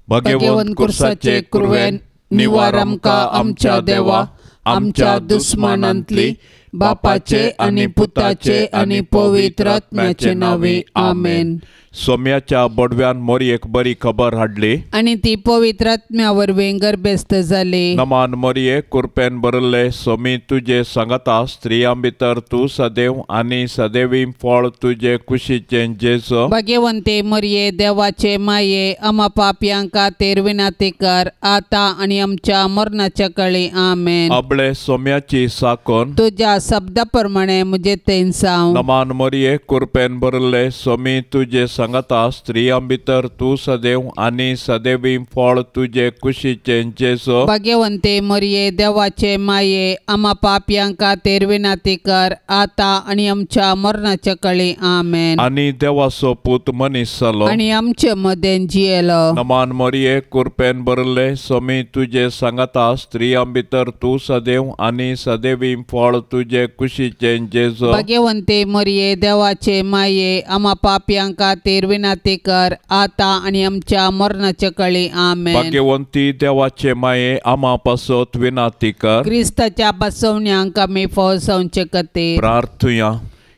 भगवंत कुर्साचे कुरवेन निवार आमकां आमच्या देवा आमच्या दुस्मानांतली बापाचे आनी पुताचे आनी पवित्र आत्म्याचे नांवे आमेन. सोम्याच्या बोडव्यान मोरयेक बरी खबर हाडली आनी ती पवित्र आत्म्या वरवीं गर्भस्थ जाली. नमान मोरये कुरपेन भरिल्ले सोमी तुजे सांगाता स्त्रियां भितर तूं सदैव आनी सदैवी फळ तुजे कुशीचें जेजू. भाग्यवंते मोरये देवाचे माये आमा पापयां खातीर विनंती कर आतां आनी आमच्या मरणाच्या काळी आमेन. अबळे सोम्याची साकोन तुज्या शब्दा प्रमाणे म्हजे तेंसांव. नमान मोरये कुरपेन भरिल्ले सोमी तुजे सांगाता स्त्रियां भितर तूं सदैव आनी सदैवी फळ तुजे कुशीचें जेजू. भाग्यवंते मोरये देवाचे माये आमा पापयां खातीर विनंती कर आतां आनी आमच्या मरणाच्या काळी आमेन. आनी देवाचो पूत मनीस जालो आनी आमचे मदें जियेलो. नमान मोरये कुरपेन भरिल्ले सोमी तुजे सांगाता स्त्रियां भितर तूं सदैव आनी सदैवी फळ तुजे कुशीचें जेजू. भाग्यवंते मोरये देवाचे माये आमा पापयां खातीर विनंती कर आतां आनी आमच्या मरणाच्या काळी आमेन. भाग्यवंती देवाचे माये आमा पासत विनंती कर. क्रिस्ताच्या बसवण्यांक आमी फळसावचे खातीर प्रार्थुया.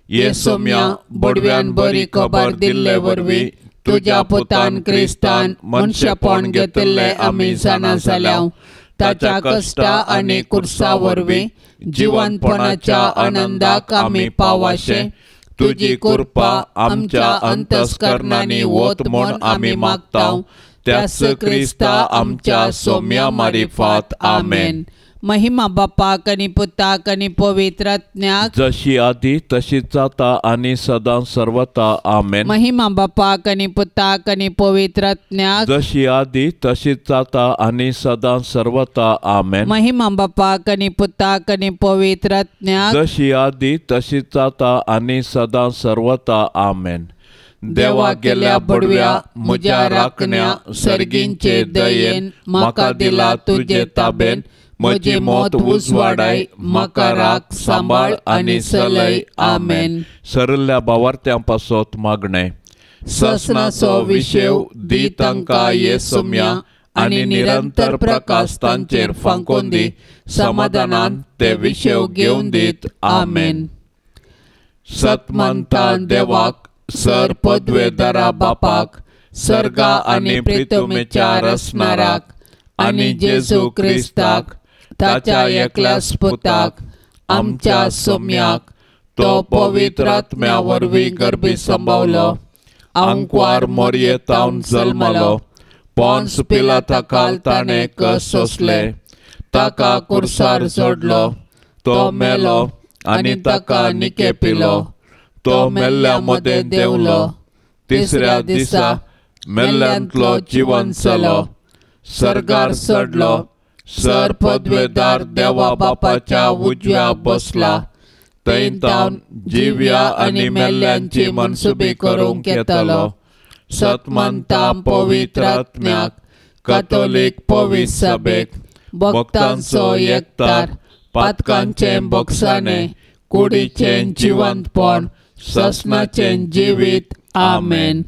ये सोम्या बोडव्यान बरी खबर दिल्ले वरवीं तुज्या पुतान क्रिस्तान मनशेपण घेतिल्लें आमी जाणा जाल्या. ताच्या कश्टा आनी कुर्सा वरवीं जिवनपणाच्या आनंदाक आमी पावाशे तुजी कृपा आमच्या अंतस्करणांनी वत म्हूण आमी मागता. त्याच क्रिस्ता आमच्या सोम्या मारिफात आमेन. महिमा बापाक आनी पुताक आनी पवित्र आत्म्याक जशी आदी तशीच जाता आनी सदां सर्वता आमेन. महिमा बापाक आनी पुताक आनी पवित्र आत्म्याक जशी आदी तशीच जाता आनी सदां सर्वता आमेन. महिमा बापाक आनी पुताक आनी पवित्र आत्म्याक जशी आदी तशीच जाता आनी सदां सर्वता आमेन. देवा गेल्या बडव्या म्हज्या राखण्या सर्गींचे दयेन म्हाका दिला तुजे ताबेन. म्हजी मौत उजवाडाय म्हाका राख सांबाळ आनी चलय आमेन. सरल्या बावार्थ्यां पासत मागणें. ससनाचो विशेव दी तांकां ये सोम्या आनी निरंतर प्रकाश तांचेर फांकोन दी. समाधानान ते विशेव घेवन दीत आमेन. सतमंता देवाक सर पदवेदारा बापाक सर्गा आनी प्रितुमेच्या रसणाराक आनी जेजू क्रिस्ताक ताच्या एकल्याच पुताक आमच्या सोम्याक तो पवित्र आत्म्या वरवीं गर्भी संभवलो. आंकवार मोरयेतावन जल्मलो. पोन्स पिलाता खाल ताणें कश्ट सोंसले. ताका कुर्सार जोडलो. तो मेलो आनी ताका निके पिलो. तो मेल्ल्या मदें देंवलो. तिसऱ्या दिसा मेल्ल्यांतलो जिवन जालो. सर्गार चडलो. सर पदवेदार देवा बापाच्या उजव्या बसला. थंय तावन जिव्या आनी मेल्ल्यांची मनसुबी करूंक येतलो. सतमंता पवित्र आत्म्याक कथोलीक पवित्र सभेक भक्तांचो एकतार पातकांचें बोगसाणें कुडीचें जिवंतपण ससनाचें जिवीत आमेन.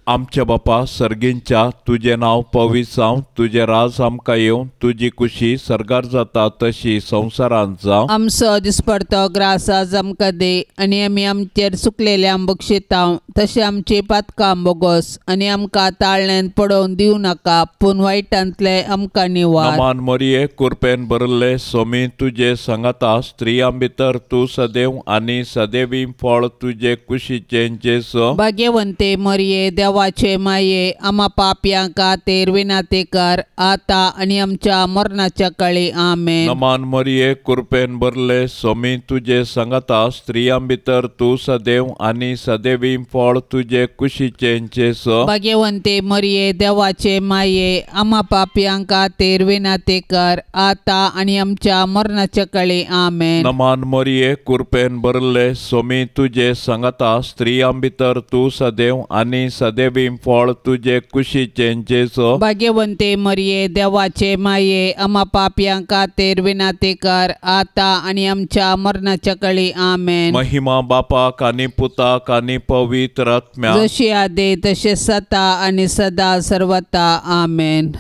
आमच्या बापा सर्गींच्या तुजें नांव पवित्र जावं. तुजें राज आमकां येवं. तुजी कुशी सर्गार जाता तशी संवसारांत जावं. आमचो दिसपडतो ग्रास आज आमकां दी आनी आमी आमचेर चुकलेल्या बक्षितां तशें आमची पातकां बोगोस आनी आमकां ताळण्यान पडोवन दिवं नाका पूण वायटांतलें आमकां निवार. नमान मोरये कुरपेन भरिल्ले सोमी तुजे सांगाता स्त्रियां भितर तूं सदैव आनी सदैवी फळ तुजे कुशीचें जेजू. भाग्यवंते मोरये देवाचे माये आमा पापयां खातीर विनंती कर आतां आनी आमच्या मरणाच्या काळी आमेन. नमान मोरये कुरपेन भरले सोमी तुजे सांगाता स्त्रियां भितर तूं सदैव आनी सदैवी फळ तुजे कुशीचें जेजू. भाग्यवंते मोरये देवाचे माये आमा पापयां खातीर विनंती कर आतां आनी आमच्या मरणाच्या काळी आमेन. नमान मोरये कुरपेन भरले सोमी तुजे सांगाता स्त्रियां भितर तूं सदैव आनी सदैव सदैवी फळ तुजे कुशीचें जेजू। भाग्यवंते मरिये देवाचे माये आमा पापयां खातीर विनाती कर आता आनी आमच्या मरणाच्या कळी आमेन। महिमा बापाक आनी पुताक आनी पवित्र आत्म्याक, जशी आदी तशें सता आनी सदा सर्वता आमेन।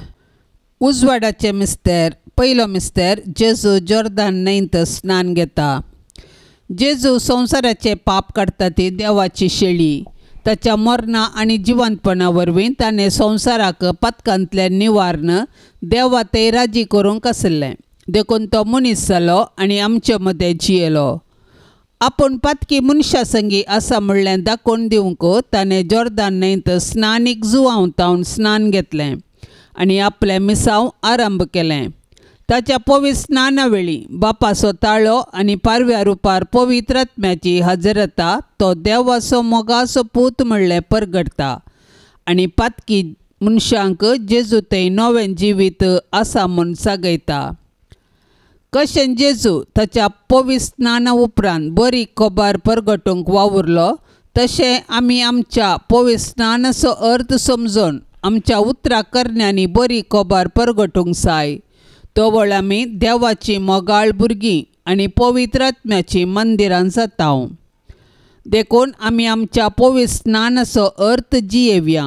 उजवाडाचे मिस्तेर। पयलो मिस्तेर जेजू जोर्दान न्हंयत स्नान घेता। जेजू संवसाराचे पाप काडटा ती देवाची शेळी। ताच्या मरणा आनी जिवंतपणा वरवीं ताणें संवसाराक पातकांतल्यान निवारण देवा ते राजी करूंक आसलें, देखून तो मनीस जालो आनी आमचे मदें जियेलो। आपूण पातकी मनशा संगी आसा म्हणलें दाखोवन दिवंक ताणें जोर्दान न्हंयत स्नानीक जुवांव तावन स्नान घेतलें आनी आपलें मिसांव आरंभ केलें। ताच्या पवित्र स्नाना वेळी बापाचो ताळो आनी पारव्या रुपार पवित्र आत्म्याची हजरता तो देवाचो मोगाचो पूत म्हणलें परगटता आनी पातकी मनशांक जेजू थंय नवें जिवीत आसा म्हूण सागयता। कशें जेजू ताच्या पवित्र स्नाना उपरांत बरी खबर परगटूंक वावुरलो तशें आमी आमच्या पवित्र स्नानाचो अर्थ समजून आमच्या उतरां करण्यांनी बरी खबर परगटूंक जाय। तवळ आमी देवाची मोगाळ भुरगीं आनी पवित्र आत्म्याची मंदिरां जाता। देखून आमी आमच्या पवित्र स्नानाचो अर्थ जियेवया।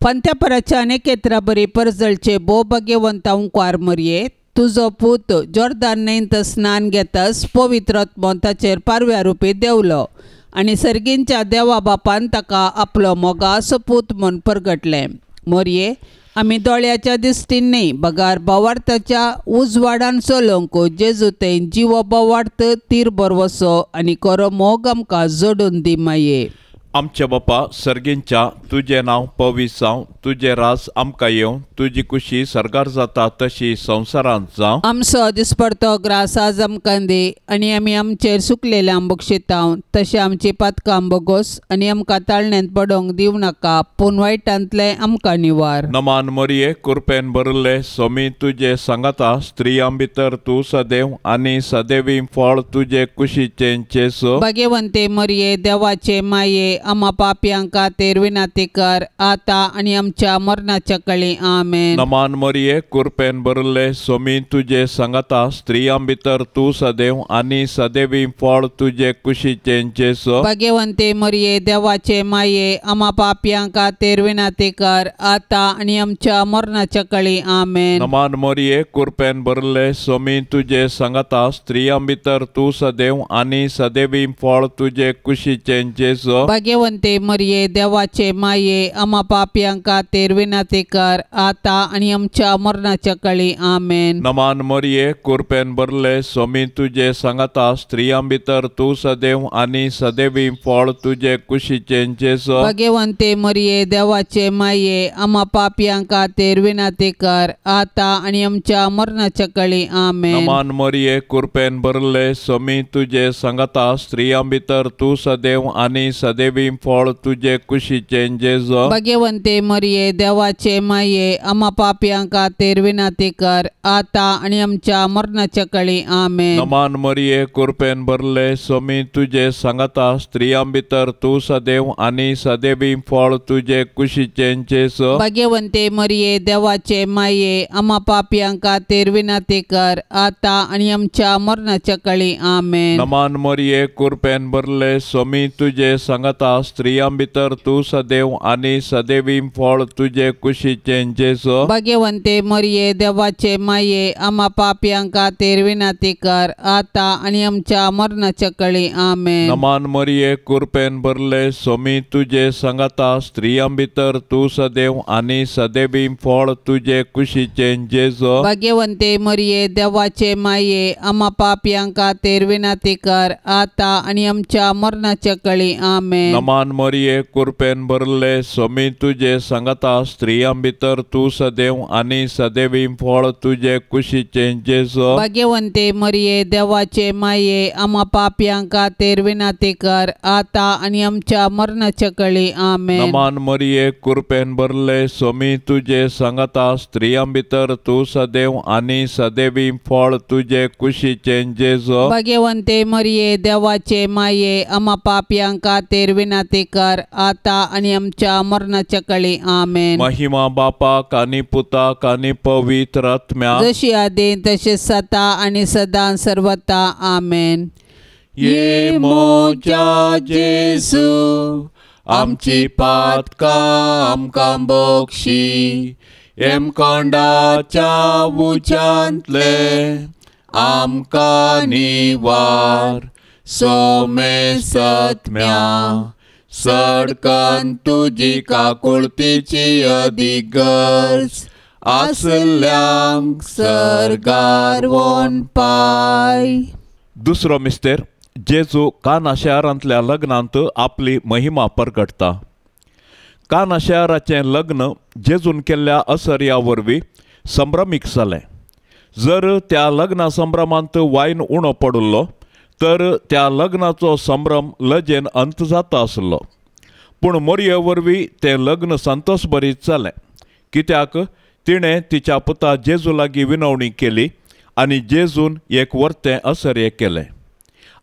फांत्यापराच्या अनेकेत्रा बरी परजळचे भोव भाग्यवंत ओंकार मरये तुजो पूत जोर्दान न्हंयत स्नान घेतास पवित्र आत्मो ताचेर पारव्या रुपी देंवलो आनी सर्गींच्या देवा बापान ताका आपलो मोगाचो पूत म्हूण परगटलें। मोरये आमी दोळ्याच्या दिश्टीन न्हय बगार भावार्थाच्या उजवाडान चलोवंक जेजू थंय जिवो भावार्थ तीर बरवसो आनी खरो मोग आमकां जोडून दी माये। आमच्या बापा सर्गींच्या तुजें नांव पवित्र जावं, तुजें राज आमकां येवं, तुजी कुशी सर्गार जाता तशी संवसारांत जावं। आमचो दिसपडतो ग्रास आज आमकां दी आनी आमी आमचेर सुकलेल्या बक्षितांव तशें आमची पातकां बोगोस आनी आमकां ताळण्यांत पडोवंक दिवं नाका पूण वायटांतलें आमकां निवार। नमान मरिये कृपेन भरिल्ले स्वामी तुजे सांगाता, स्त्रियां भितर तूं सदैव आनी सदैवी फळ तुजे कुशीचें जेजू। भाग्यवंते मरिये देवाचे माये आमा पापयां खातीर विनाती कर आता आनी आमच्या मरणाच्या कळी आमेन। नमान मरिये कृपेन भरिल्ले स्वामी तुजे सांगाता, स्त्रियां भितर तूं सदैव आनी सदैवी फळ तुजे कुशीचें जेजू। भाग्यवंते मरिये देवाचे माये आमा पापयां खातीर विनाती कर आता आनी आमच्या मरणाच्या कळी आमेन। नमान मरिये कृपेन भरिल्ले स्वामी तुजे सांगाता, स्त्रियां भितर तूं सदैव आनी सदैवी फळ तुजे कुशीचें जेजू। भाग्यवंते मरिये देवाचे माये आमा पापयां खातीर विनाती कर आता आनी आमच्या मरणाच्या कळी आमेन। नमान मरिये कृपेन भरिल्ले स्वामी तुजे सांगाता, स्त्रियां भितर तूं सदैव आनी सदैवी फळ तुजे कुशीचें जेजू। भाग्यवंते मरिये देवाचे माये आमा पापयां खातीर विनाती कर आता आनी आमच्या मरणाच्या कळी आमेन। नमान मरिये कृपेन भरिल्ले स्वामी तुजे सांगाता, स्त्रियां भितर तूं सदैव आनी सदैवी फळ तुजे कुशीचें जेजू। भाग्यवंते मरिये देवाचे माये आमा पापयां खातीर विनाती कर आता आनी आमच्या मरणाच्या कळी आमेन। नमान मरिये कृपेन भरिल्ले स्वामी तुजे सांगाता, स्त्रियां भितर तूं सदैव आनी सदैवी फळ तुजे कुशीचें जेजू। भाग्यवंते मरिये देवाचे माये आमा पापयां खातीर विनाती कर आता आनी आमच्या मरणाच्या कळी आमेन। नमान मरिये कृपेन भरिल्ले स्वामी तुजे सांगाता, स्त्रियां भितर तूं सदैव आनी सदैवी फळ तुजे कुशीचें जेजू। भाग्यवंते मरिये देवाचे माये आमा पापयां खातीर विनाती कर आता आनी आमच्या मरणाच्या कळी आमेन। नमान मरिये कृपेन भरिल्ले स्वामी तुजे सांगाता, स्त्रियां भितर तूं सदैव आनी सदैवी फळ तुजे कुशीचें जेजू। भाग्यवंते मरिये देवाचे माये आमा पापयां खातीर विनाती कर आता आनी आमच्या मरणाच्या कळी आमेन। नमान मरिये कृपेन भरिल्ले स्वामी तुजे सांगाता, स्त्रियां भितर तूं सदैव आनी सदैवी फळ तुजे कुशीचें जेजू। भाग्यवंते मरिये देवाचे माये आमा पापयां खातीर विनाती कर आता आनी आमच्या मरणाच्या कळी आमेन। नमान मरिये कृपेन भरिल्ले स्वामी तुजे सांगाता, स्त्रियां भितर तूं सदैव आनी सदैवी फळ तुजे कुशीचें जेजू। भाग्यवंते मरिये देवाचे माये आमा पापयां खातीर विनाती विनंती कर आता आनी आमच्या मरणाच्या काळी. आमेन. महिमा बापाक आनी पुताक आनी पवित्र आत्म्याक, जशी आदी तशें सता आनी सदां सर्वता. आमेन. ये मोजा जेजू आमची पातकां आमकां बक्षी, हेमकोंडाच्या उज्यांतले आमकां निवार. सोमेसत्म्या सडकन तुजी काकुळतीची अदीक गरज आसल्यांक सर्गार वोन पाय. दुसरो मिस्तेर जेजू काना शहरांतल्या लग्नांत आपली महिमा परगटता. काना शहराचें लग्न जेजून केल्ल्या असर्या वरवीं संभ्रमीक जालें. जर त्या लग्ना संभ्रमांत वायन उणो पडिल्लो तर त्या लग्नाचो संभ्रम लजेन अंत जाता आसलो. पूण मोरये वरवीं तें लग्न संतोषभरीत जालें, कित्याक तिणें तिच्या पुता जेजू लागीं विनवणी केली आनी जेजून एक वर्तें असर्य केलें.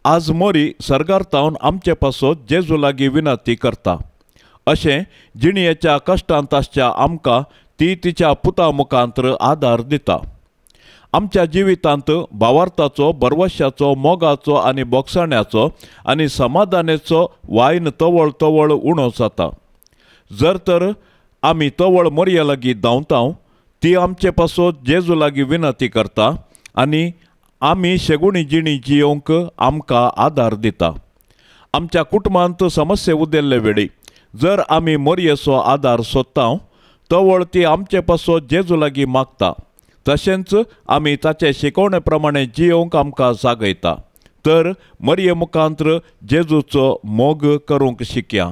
आज मोरी सर्गार तावन आमचे पासत जेजू लागीं विनंती करता. अशें जिणयेच्या कश्टांत आसच्या आमकां ती तिच्या पुता मुखांतर आदार दिता. आमच्या जिवितांत भावार्थाचो, भरवश्याचो, मोगाचो आनी बोगसाण्याचो आनी समाधानेचो वायन तवळ तवळ उणो जाता. जर तर आमी तवळ मोरये लागीं धांवता, ती आमचे पासत जेजू लागीं विनंती करता आनी आमी शेगुणी जिणी जियोवंक आमकां आदार दिता. आमच्या कुटुंबांत समस्या उदेल्ले वेळी जर आमी मोरयेचो आदार सोदता, तवळ ती आमचे पासत जेजू लागीं मागता. तशेंच आमी ताचे शिकवणे प्रमाणे जियोवंक आमकां जागयता. तर मरये मुखांतर जेजूचो मोग करूंक शिकया.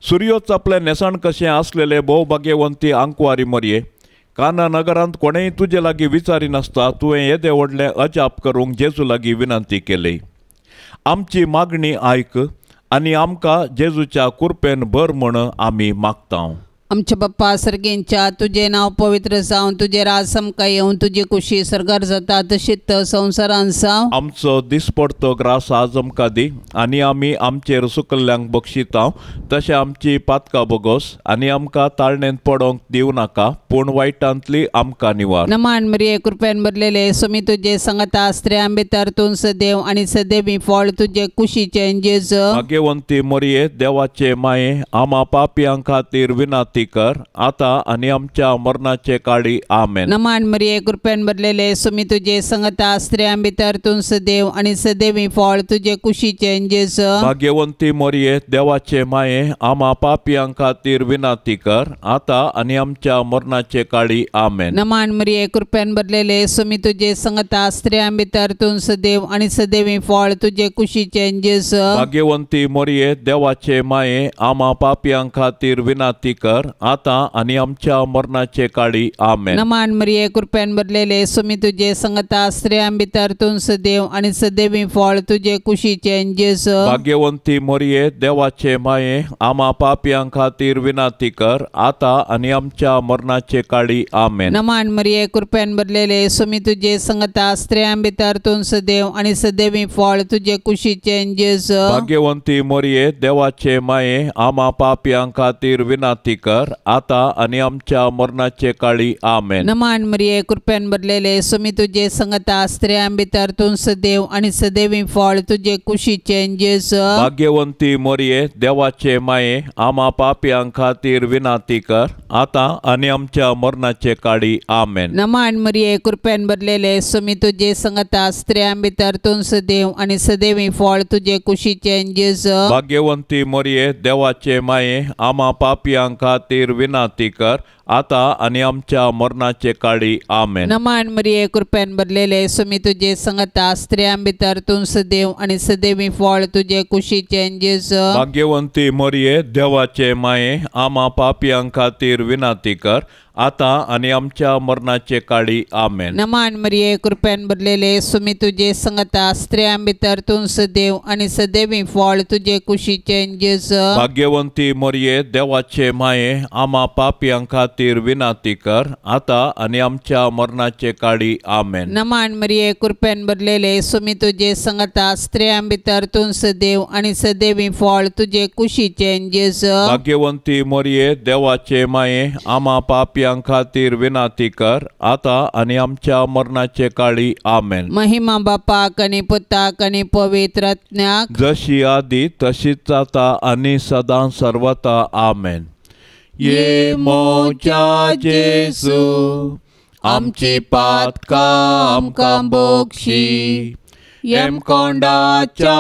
सुर्योच आपलें न्हेसण कशें आसलेले भोव भाग्यवंती आंकवारी मरये, काना नगरांत कोणेय तुजे लागीं विचारिनासता तुवें येदें व्हडलें अजाप करूंक जेजू लागीं विनंती केली. आमची मागणी आयक आनी आमकां जेजूच्या कुरपेन भर म्हण आमी मागता. आमच्या बाप्पा सर्गेंच्या तुजें नांव पवित्र जावं, तुजें राज आमकां येवं, तुजी कुशी सर्गार जाता तशीच संवसारान जावं. आमचो दिसपडतो ग्रास आज आमकां दी आनी आमी आमचेर सुकल्ल्यांक बक्षिता तशें आमची पातकां बोगोस आनी आमकां ताळणेंत पडोवंक दिवं नाका, पूण वायटांतली आमकां निवार. नमान मरिये कृपेन भरलेले स्वामी तुजे संगता, स्त्रियां भितर तूं सदैव आनी सदैवी फळ तुजे कुशीचें जेजू. भाग्यवंती मरिये देवाचे माये, आमा पापयां खातीर विनंती कर आता आनी आमच्या मरणाचे काळी. आमेन. नमान मरिये कृपेन भरलेले स्वामी तुजे संगता, स्त्रियां भितर तूं सदैव आनी सदैवी फळ तुजे कुशीचें जेजू. भाग्यवंती मरिये देवाचे माये, आमा पापयां खातीर विनंती कर आता आनी आमच्या मरणाचे काळी. आमेन. नमान मरिये कृपेन भरलेले स्वामी तुजे संगता, स्त्रियां भितर तूं सदैव आनी सदैवी फळ तुजे कुशीचें जेजू. भाग्यवंती मरिये देवाचे माये, आमा पापयां खातीर विनंती कर आता आनी आमच्या मरणाचे काळी. आमेन. नमान मरिये कृपेन भरलेले स्वामी तुजे संगता, स्त्रियां भितर तूं सदैव आनी सदैवी फळ तुजे कुशीचें जेजू. भाग्यवंती मरिये देवाचे माये, आमा पापयां खातीर विनंती कर आता आनी आमच्या मरणाचे काळी. आमेन. नमान मरिये कृपेन भरलेले स्वामी तुजे संगता, स्त्रियां भितर तूं सदैव आनी सदैवी फळ तुजे कुशीचें जेजू. भाग्यवंती मरिये देवाचे माये, आमा पापयां खातीर विनंती कर आता आनी आमच्या मरणाचे काळी. आमेन. नमान मरिये कृपेन भरलेले स्वामी तुजे संगता, स्त्रियां भितर तूं सदैव आनी सदैवी फळ तुजे कुशीचें जेजू. भाग्यवंती मरिये देवाचे माये, आमा पापयां खातीर विनंती कर आता आनी आमच्या मरणाचे काळी. आमेन. नमान मरिये कृपेन भरलेले स्वामी तुजे संगता, स्त्रियां भितर तूं सदैव आनी सदैवी फळ तुजे कुशीचें जेजू. भाग्यवंती मरिये देवाचे माये, आमा पापयां खातीर विनंती कर आता आनी आमच्या मरणाचे काळी. आमेन. नमान मरिये कृपेन भरलेले स्वामी तुजे संगता, स्त्रियां भितर तूं सदैव आनी सदैवी फळ तुजे कुशीचें जेजू. भाग्यवंती मरिये देवाचे माये, आमा पापयां खातीर विनंती कर आता आनी आमच्या मरणाचे काळी. आमेन. नमान मरिये कृपेन भरलेले स्वामी तुजे संगता, स्त्रियां भितर तूं सदैव आनी सदैवी फळ तुजे कुशीचें जेजू. भाग्यवंती मरिये देवाचे माये, आमा पापयां खातीर खातीर विनाती कर, आतां आनी आमच्या मरणाचे काळी. आमेन. नमान मरिये, कृपेन भरलेले, सुमी तुजे संगता, स्त्रियां भितर तूं सदैव आनी सदैवी फळ तुजे कुशीचें जेजू. भाग्यवंती मरिये, देवाचे माये, आमा पापयां खातीर विनाती कर, आतां आनी आमच्या मरणाचे काळी. आमेन. महिमा बापाक आनी पुताक आनी पवित्र आत्म्याक, जशी आदी तशीच आतां आनी सदां सर्वता. आमेन. ये मोजा जेजू, आमची पातकां आमकां बक्षी, येमकोंडाच्या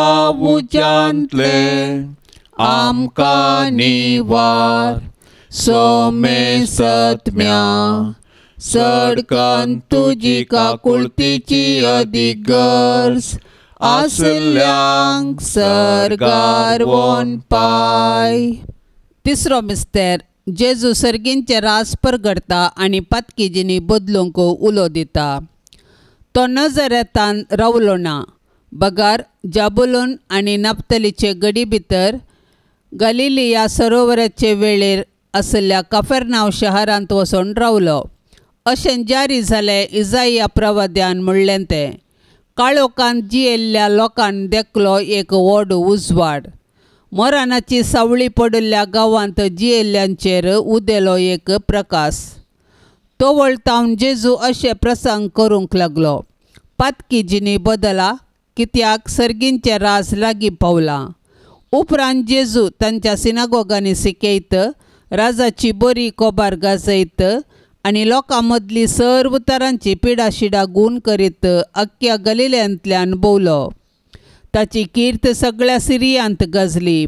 उज्यांतले आमकां निवार, सोमे सत्म्या सडकन तुजी काकुळतीची अदीक गरज आसल्यांक सर्गार वोन पाय. तिसरो मिस्तेर, जेजू सर्गींचे रास परगडता आनी पातकी बदलूंक उलो दिता. तो नजरेतान रावलो ना, बगार जाबुलून आनी नाप्तलीचे गडी भितर गलिलिया सरोवराचे वेळेर आशिल्ल्या कफेरनाव शहरांत वचून रावलो. अशें जारी जालें इजाया प्रवाद्यान म्हणलें तें, काळोखांत जियेल्ल्या लोकान देखलो एक व्हड उजवाड, मरणाची सावळी पडिल्ल्या गांवांत जियेल्ल्यांचेर उदेलो एक प्रकाश. तो वळतावन जेजू अशें प्रसंग करूंक लागलो, पातकी जिणी बदला, कित्याक सर्गींचें राज लागीं पावलां. उपरांत जेजू तांच्या सिनागोगांनी शिकयत, राजाची बरी कोबार गाजयत आनी लोकां मदली सर्व तरांची पिडाशिडा गूण करीत अख्ख्या गलिल्यांतल्यान भोंवलो. ताची कीर्त सगळ्या सिरियांत गाजली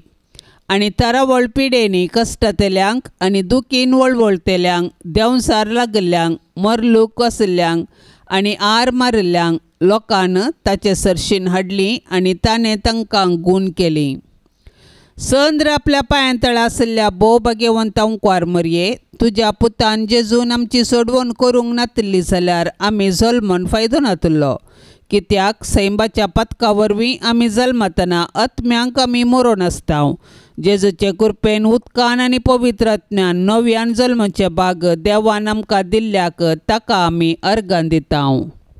आनी तरावळ पिडेनी कश्टतल्यांक आनी दुखीन वळवळतल्यांक, देंवसार लागिल्ल्यांक, मरलूक आशिल्ल्यांक आनी आर मारिल्ल्यांक लोकान ताचे सरशीन हाडली आनी ताणें तांकां गूण केली. संद्र आपल्या पांयां तळा आशिल्ल्या भोव भाग्यवंत अंकवार मरये, तुज्या पुतान जेजून आमची सोडवण करूंक नातिल्ली जाल्यार आमी जल्मन फायदो नातिल्लो, कित्याक सैंबाच्या पदका वरवीं आमी जल्मतना आत्म्यांक आमी मरोन आसता. जेजूचे कृपेन उदकान आनी पवित्र आत्म्यान नव्यान जल्माचे भाग देवान आमकां दिल्ल्याक ताका आमी अर्गां दिता.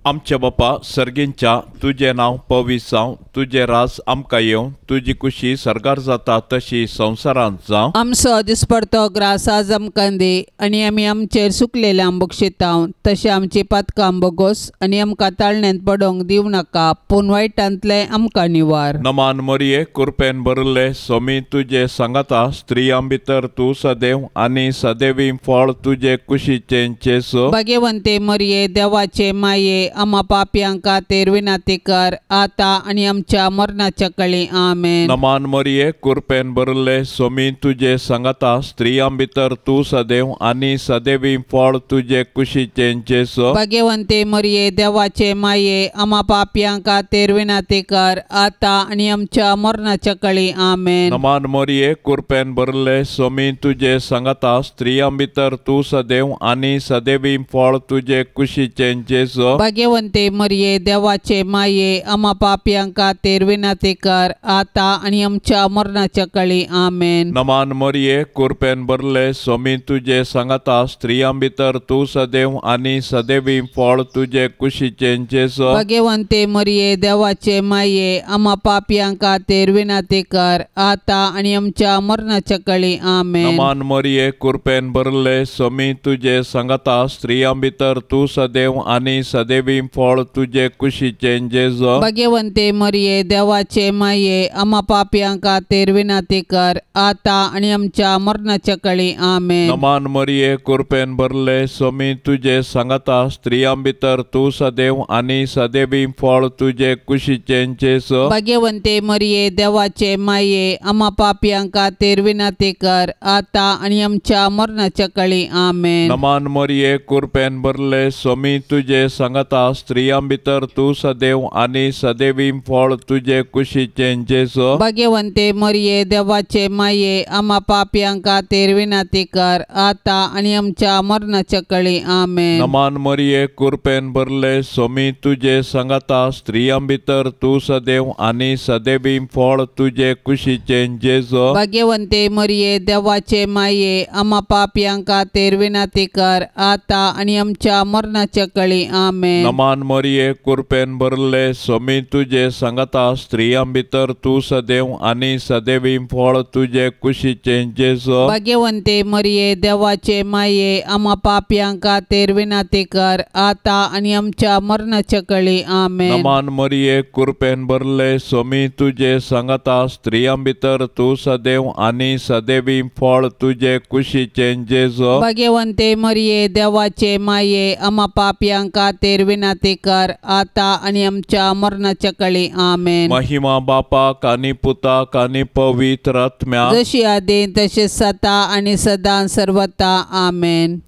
आमच्या बापा सर्गींच्या, तुजें नांव पवित्र जावं, तुजें राज आमकां येवं, तुजी कुशी सर्गार जाता तशी संवसारांत जावं. आमचो दिसपडतो ग्रास आज आमकां दी आनी आमी आमचेर सुकलेल्या बक्षिताव तशें आमची पातकां बोगोस आनी आमकां ताळण्यांत पडोवंक दिवं नाका, पूण वायटांतलें आमकां निवार. नमान मरिये, कृपेन भरिल्ले, सोमी तुजे सांगाता, स्त्रियां भितर तूं सदैव आनी सदैवी फळ तुजे कुशीचें जेजू. भाग्यवंते मरिये, देवाचे माये, आमा पापयां खातीर विनंती कर, आतां आनी आमच्या मरणाच्या कळी. आमेन. नमान मरिये, कृपेन भरिल्ले, सोमी तुजे सांगाता, स्त्रियां भितर तूं सदैव आनी सदैवी फळ तुजे कुशीचें जेजू. भाग्यवंते मरिये, देवाचे माये, आमा पापयां खातीर विनंती कर, आतां आनी आमच्या मरणाच्या कळी. आमेन. नमान मरिये, कृपेन भरिल्ले, सोमी तुजे सांगाता, स्त्रियां भितर तूं सदैव आनी सदैवी फळ तुजे कुशीचें जेजू. भाग्यवंते मरिये, देवाचे माये, आमा पापयां खातीर विनंती कर, आतां आनी आमच्या मरणाच्या कळी. आमेन. नमान मरिये, कृपेन भरिल्ले, सोमी तुजे सांगाता, स्त्रियां भितर तूं सदैव आनी सदैवी फळ तुजे कुशीचें जेजू. भाग्यवंते मरिये, देवाचे माये, आमा पापयां खातीर विनंती कर, आतां आनी आमच्या मरणाच्या कळी. आमेन. नमान मरिये, कृपेन भरिल्ले, सोमी तुजे सांगाता, स्त्रियां भितर तूं सदैव आनी सदैवी फळ तुजे कुशीचें जेजू. भाग्यवंते मरिये, देवाचे माये, आमा पापयां खातीर विनंती कर, आतां आनी आमच्या मरणाच्या कळी. आमेन. नमान मरिये, कृपेन भरिल्ले, सोमी तुजे सांगाता, स्त्रियां भितर तूं सदैव आनी सदैवी फळ तुजे कुशीचें जेजू. भाग्यवंते मरिये, देवाचे माये, आमा पापयां खातीर विनंती कर, आतां आनी आमच्या मरणाच्या कळी. आमेन. नमान मरिये, कृपेन भरिल्ले, सोमी तुजे सांगाता, सांगाता, स्त्रियां भितर तूं सदैव आनी सदैवी फळ तुजे कुशीचें जेजू। भाग्यवंते मरिये देवाचे माये आमा पापयां खातीर विनंती कर आता आनी आमच्या मरणाच्या कळी। आमेन। नमान मरिये कृपेन भरले, स्वामी तुजे सांगाता, स्त्रियां भितर तूं सदैव आनी सदैवी फळ तुजे कुशीचें जेजू। भाग्यवंते मरिये देवाचे माये आमा पापयां खातीर विनंती कर आता आनी आमच्या मरणाच्या कळी। आमेन। नमान मरिये कृपेन भरले, स्वामी तुजे सांगाता, स्त्रियां भितर तूं सदैव आनी सदैवी फळ तुजे कुशीचें जेजू। भाग्यवंते मरिये देवाचे माये आमा पापयां खातीर विनंती कर आता आनी आमच्या मरणाच्या कळी। आमेन। नमान मरिये कृपेन भरले, स्वामी तुजे सांगाता, स्त्रियां भितर तूं सदैव आनी सदैवी फळ तुजे कुशीचें जेजू। भाग्यवंते मरिये देवाचे माये आमा पापयां खातीर विनंती कर आता आनी आमच्या मरणाच्या कळी। आमेन। महिमा बापाक आनी पुताक आनी पवित्र आत्म्याक, जशी आदीं तशी सता आनी सदां सर्वता। आमेन।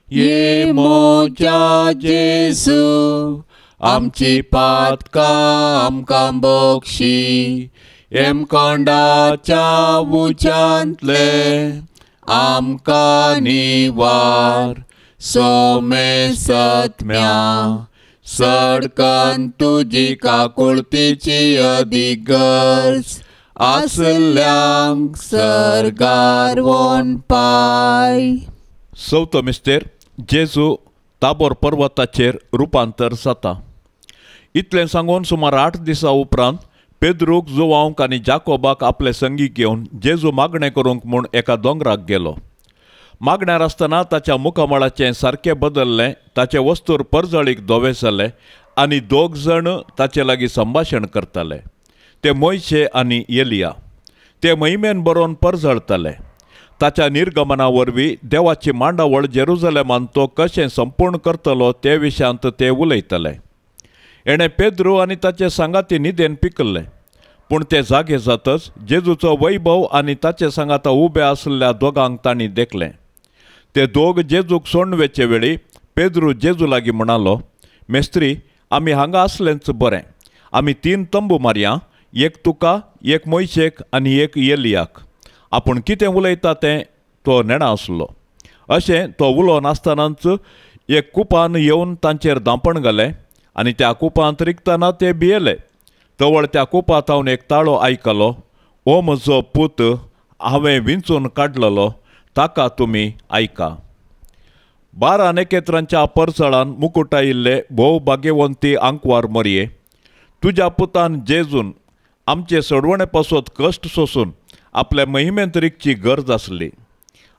ये म्हज्या जेजू आमची पातकां आमकां बक्षी, हेमकोंडाच्या उज्यांतले आमकां निवार, सोमेसत्म्या सडकन तुजी काकुळतीची अदीक गरज आसल्यांक सर्गार वोन पाय। चवथो मिस्तेर जेजू ताबोर पर्वताचेर रुपांतर जाता। इतलें सांगून सुमार 8 दिसां उपरांत पेद्रूक, जुवांक आनी जाकोबाक आपले संगी घेवन जेजू मागणें करूंक म्हूण एका दोंगराक गेलो। मागण्यार आसतना ताच्या मुखामळाचें सारकें बदल्लें, ताचे वस्तूर परजळीक धवे जाले आनी दोग जाण ताचे लागीं संभाशण करताले. ते मोयशे आनी एलिया. ते महिमेन बरोवन परजळताले. ताच्या निर्गमना वरवीं देवाची मांडावळ जेरुजलेमान तो कशें संपूर्ण करतलो ते विशयांत ते उलयताले. एणें पेद्रू आनी ताचे सांगाती न्हिदेन पिकल्ले, पूण ते जागे जातच जेजूचो वैभव आनी ताचे सांगाता उबे आसल्या दोगांक तांणी देखलें. ते दोग जेजूक सोडून वेचे वेळी पेद्रू जेजू लागीं म्हणालो, मेस्त्री, आमी हांगा आसलेंच बरें. आमी 3 तंबू मारया, एक तुका, एक मोयशेक आनी एक एलियाक. आपूण कितें उलयता तें तो नेणा आसलो. अशें तो उलोवन आसतनाच एक कुपान येवन तांचेर धांपण घालें आनी त्या कुपांत रिगतना ते भियेले. तवळ त्या कुपांत एक ताळो आयकलो, ओ म्हजो पूत, हांवें विंचून काडलेलो, ताका तुमी आयका. 12 नखेत्रांच्या परसळान मुकुटायिल्ले भोव भाग्यवंती आंकवार मरये, तुज्या पुतान जेजून आमचे सोडवणे पासत कश्ट सोसून आपल्या महिमेंत रिगची गरज आसली.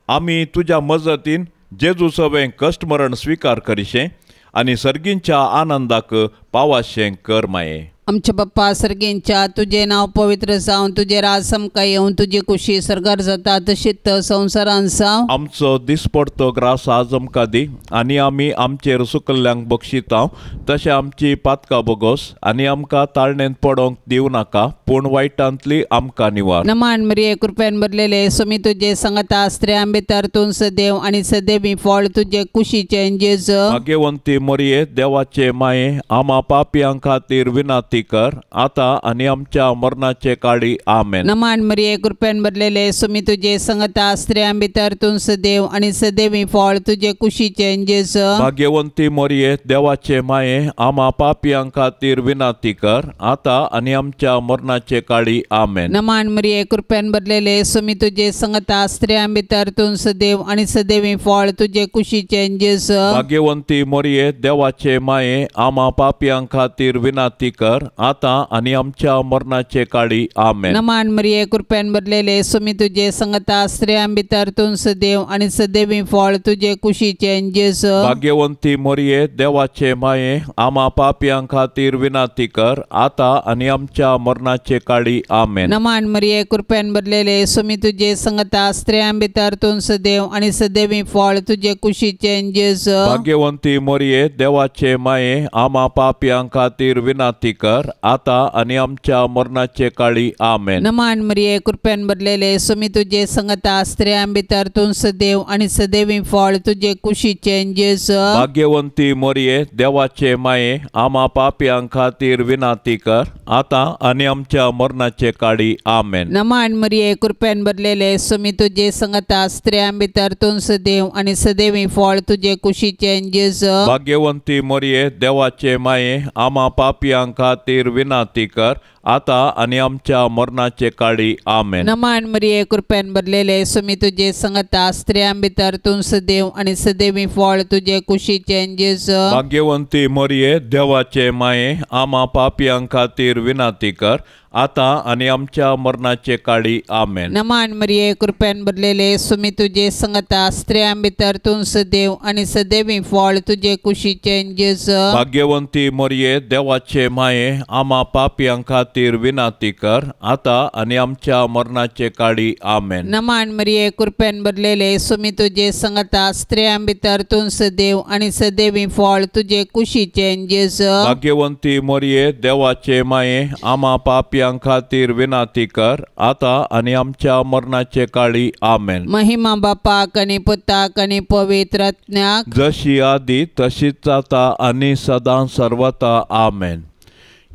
आमी तुज्या मजतीन जेजू सवें कश्ट मरण स्विकार करिशें आनी सर्गींच्या आनंदाक पावाशें कर माये. आमच्या बाप्पा सर्गींच्या, तुजें नांव पवित्र जावं, तुजें राज आमकां येवं, तुजी कुशी सर्गार जाता तशीच संवसारान जावं. आमचो दिसपडतो ग्रास आज आमकां दी आनी आमी आमचेर सुकल्ल्यांक बक्षिता तशें आमची पातकां बोगोस आनी आमकां ताळणेंत पडोंक दिवं नाका, पूण वायटांतली आमकां निवार. नमान मरिये, कृपेन भरलेले, स्वामी तुजे सांगाता, स्त्रियां भितर तूं सदैव आनी सदैवी फळ तुजे कुशीचें जेजू. भाग्यवंती मरिये, देवाचे माये, आमा पापयां खातीर विनंती कर आता आनी आमच्या मरणाचे काळी. आमेन. नमान मरिये, कृपेन भरलेले, स्वामी तुजे सांगाता, स्त्रियां भितर तूं सदैव आनी सदैवी फळ तुजे कुशीचें जेजू. भाग्यवंती मरिये, देवाचे माये, आमा पापयां खातीर विनंती कर आता आनी आमच्या मरणाचे काळी. आमेन. नमान मरिये, कृपेन भरलेले, स्वामी तुजे सांगाता, स्त्रियां भितर तूं सदैव आनी सदैवी फळ तुजे कुशीचें जेजू. भाग्यवंती मरिये, देवाचे माये, आमा पापयां खातीर विनंती कर आता आनी आमच्या मरणाचे काळी. आमेन. नमान मरिये, कृपेन भरलेले, स्वामी तुजे सांगाता, स्त्रियां भितर तूं सदैव आनी सदैवी फळ तुजे कुशीचें जेजू. भाग्यवंती मरिये, देवाचे माये, आमा पापयां खातीर विनंती कर आता आनी आमच्या मरणाचे काळी. आमेन. नमान मरिये, कृपेन भरलेले, स्वामी तुजे सांगाता, स्त्रियां भितर तूं सदैव आनी सदैवी फळ तुजे कुशीचें जेजू. भाग्यवंती मरिये, देवाचे माये, आमा पापयां खातीर विनंती कर कर आतां आनी आमच्या मरणाचे काळी आमेन। नमान मरिये कृपेन भरलेले स्वामी तुजे संगता स्त्रियां भितर तूं सदैव आनी सदैवी फळ तुजे कुशीचें जेजू। भाग्यवंती मरिये देवाचे माये आमा पापयां खातीर विनंती कर आतां आनी आमच्या मरणाचे काळी आमेन। नमान मरिये कृपेन भरलेले स्वामी तुजे संगता स्त्रियां भितर तूं सदैव आनी सदैवी फळ तुजे कुशीचें जेजू। भाग्यवंती मरिये देवाचे माये आमा पापयां खातीर विनंती कर आतां आनी आमच्या मरणाचे काळी आमेन। नमान मरिये कृपेन भरलेले स्वामी तुजे संगता स्त्रियां भितर तूं सदैव आनी सदैवी फळ तुजे कुशीचें जेजू। भाग्यवंती मरिये देवाचे माये आमा पापयां खातीर विनंती कर आतां आनी आमच्या मरणाचे काळी आमेन। नमान मरिये कृपेन भरलेले स्वामी तुजे संगता स्त्रियां भितर तूं सदैव आनी सदैवी फळ तुजे कुशीचें जेजू। भाग्यवंती मरिये देवाचे माये आमा पापयां खातीर विनंती कर आतां आनी आमच्या मरणाचे काळी आमेन। नमान मरिये कृपेन भरलेले स्वामी तुजे संगता स्त्रियां भितर तूं सदैव आनी सदैवी फळ तुजे कुशीचें जेजू। भाग्यवंती मरिये देवाचे माये आमा पापयां खातीर विनंती कर आतां आनी आमच्या मरणाचे काळी आमेन। महिमा बापाक आनी पुताक आनी पवित्र आत्म्याक, जशी आदी तशीच आतां आनी सदां सर्वता आमेन।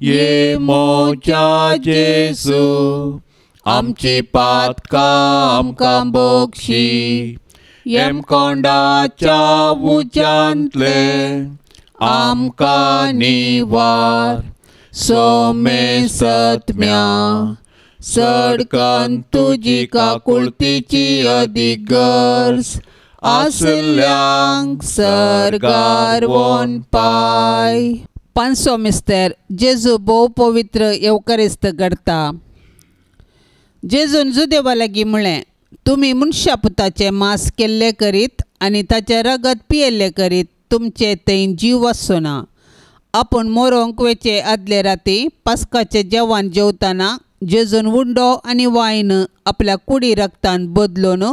ये मोजा जेजू आमची पातकां आमकां बोगशी, येमकोंडाच्या उज्यांतले आमकां निवार, सोमे सत्म्या सडकन तुजी काकुळतीची अदीक गरज आसल्यांक सर्गार वोन पाय। पांचसो मिस्तर जेजू भोव पवित्र येवकारिस्त घडता। जेजून जुदेवा लागीं म्हळें, तुमी मनशा पुताचें मांस केल्लें करीत आनी ताचें रगत पियेल्लें करीत तुमचें थंय जीव आसचो ना। आपूण मोरोंक वेचे आदले राती पास्काचें जेवण जेवतना जेजून उंडो आनी वायन आपल्या कुडी रगतान बदलून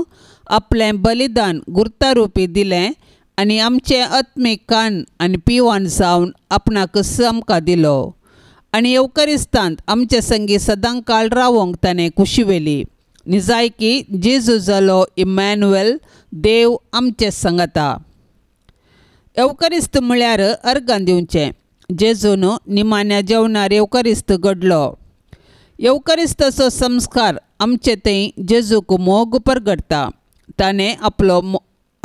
आपलें बलिदान गुर्तारुपी दिलें आनी आमचें आत्मीक कान आनी पिवन जावन आपणाकच आमकां दिलो आनी येवकारिस्तांत आमचे संगी सदांकाळ रावोंक ताणें खुशी व्हेली। निजायकी जेजू जालो इमॅन्युएल, देव आमचे संगता। येवकारिस्त म्हळ्यार अर्गां दिवचें। जेजून निमाण्या जेवणार येवकारिस्त घडलो। येवकारिस्ताचो संस्कार आमचे थंय जेजूक मोग परगडटा। ताणें आपलो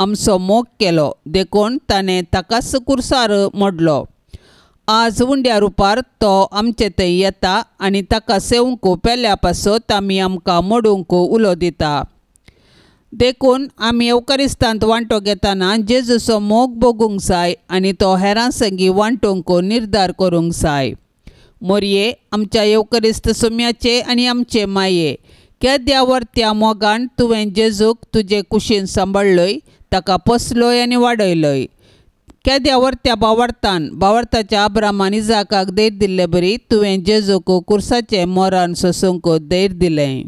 आमचो मोग केलो देखून ताणें ताकाच कुर्सार मोडलो। आज उंड्या रुपार तो आमचे थंय येता आनी ताका सेवंक पेल्या पासत आमी आमकां मोडूंक उलो दिता। देखून आमी येवकारिस्तांत वांटो घेतना जेजूचो मोग भोगूंक जाय आनी तो हेरां संगी वांटूंक निर्धार करूंक जाय। मोरये आमच्या येवकारिस्त सुम्याचे आनी आमचे माये, केद्या वर्त्या मोगान तुवें जेजूक तुजे कुशीन सांबाळ्ळय, ताका पोसलोय आनी वाडयलोय। केद्या वर्त्या बावडतान बावडताच्या अब्रामान इजाकाक धैर्य दिल्ले बरी तुवें जेजूक कुर्साचें मोरान सोसूंक धैर्य दिलें।